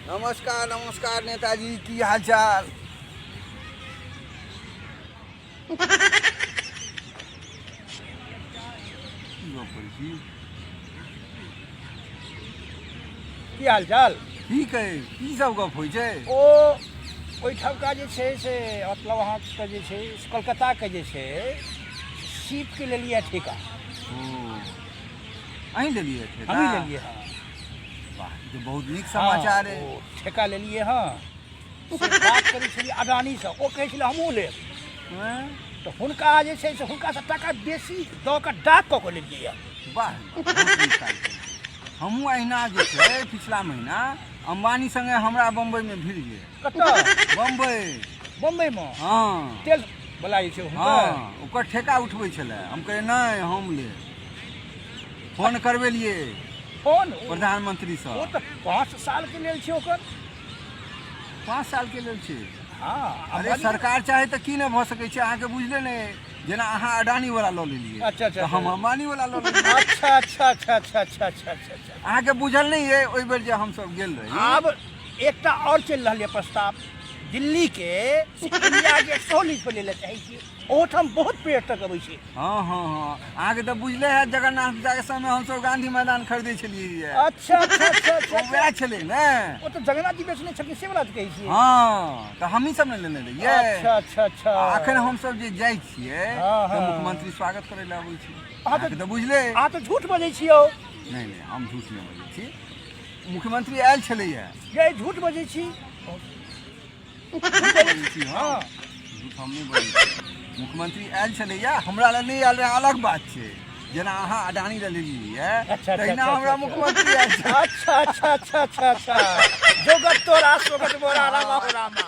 नमस्कार नमस्कार नेताजी, की हाल चाल? की गप करै छी? की हाल चाल? ठीक है। की सब गप होइ छै? ओ ओहिठामका जे छै से मतलब अहाँके जे छै से कलकत्ताके जे छै सीपके लेलियै ठेका। ओ अहीं लेलियै ठेका? हमही लेलियै हँ। वाह, ई तऽ बहुत नीक समाचार हँ, है। ओ ठेका लेलियै हँ। से बात करै छलियै अडानीसँ, ओ कहै छलै हमहूँ लेब। हँ? तऽ हुनका जे छै से हुनकासँ टाका बेसी दऽ कऽ डाक कऽ कऽ लेलियै हँ। वाह, बहुत नीक काज केलियै। हमहूँ अहिना जे छै पिछला महीना अम्बानी संगे हमरा बम्बई में भिड़ गेल। कतऽ? बम्बई। बम्बईमे? हँ। तेल वाला जे छै हुनकर? हँ, ओकर ठेका उठबै छलै। हम कहलियै नहि, हम लेब। फोन करबेलियै फोन प्रधानमंत्री सँ। ओ तऽ 5 साल के लेल छै ओकर। 5 साल के लेल छै? हँ। अरे सरकार चाहे तऽ की नहि भऽ सकै छै, अहाँके बुझले नहि। जेना अहाँ अडानी वाला लऽ लेलियै। अच्छा अच्छा। तऽ हम अंबानी वाला लऽ लेलियै। अच्छा अच्छा अच्छा अच्छा अच्छा अच्छा अच्छा अच्छा। अहाँके बुझल नहि अइ, ओहि बेर जे हमसब गेल रही। आब एकटा आओर चलि रहल यऽ प्रस्ताव, दिल्ली के इंडिया गेट सेहो लीज पर लै चाहै छी। ओहोठाम बहुत पर्यटक अबै छै। हँ हँ हँ, अहाँके तऽ बुझले हैत, जगन्नाथ पूजा के समय हमसब गांधी मैदान खरीदै छलियै। अच्छा अच्छा अच्छा अच्छा। ओ वएह छलै ने। ओ तऽ जगन्नाथ जी बेचने छलखिन से वाला कहै छियै? हँ, तऽ हमही सब ने लेने रहियै। अच्छा अच्छा अच्छा। आ अखन हमसब जे जाइ छियै हँ, तऽ हँ। मुख्यमंत्री स्वागत करै लए अबै छै। अहाँ अहाँके तऽ बुझले अइ। अहाँ तऽ झूठ बजै छी यौ। नहि नहि, हम झूठ नहि बजै छी। मुख्यमंत्री आयल छलैया। ये झूठ बजै छी। झूठ बजै छी हम? हँ। झूठ हम नहि बजै छी। मुख्यमंत्री आयल छलैया, हमरा लए नहि आयल रहै, अलग बात छै। जेना अहाँ अडानी लए लेलियै अच्छा, तहिना अच्छा, हमरा अच्छा। मुख्यमंत्री आयल छलै। अच्छा अच्छा अच्छा अच्छा अच्छा, जोगत तोरा सोगत मोरा, रामा हो रामा।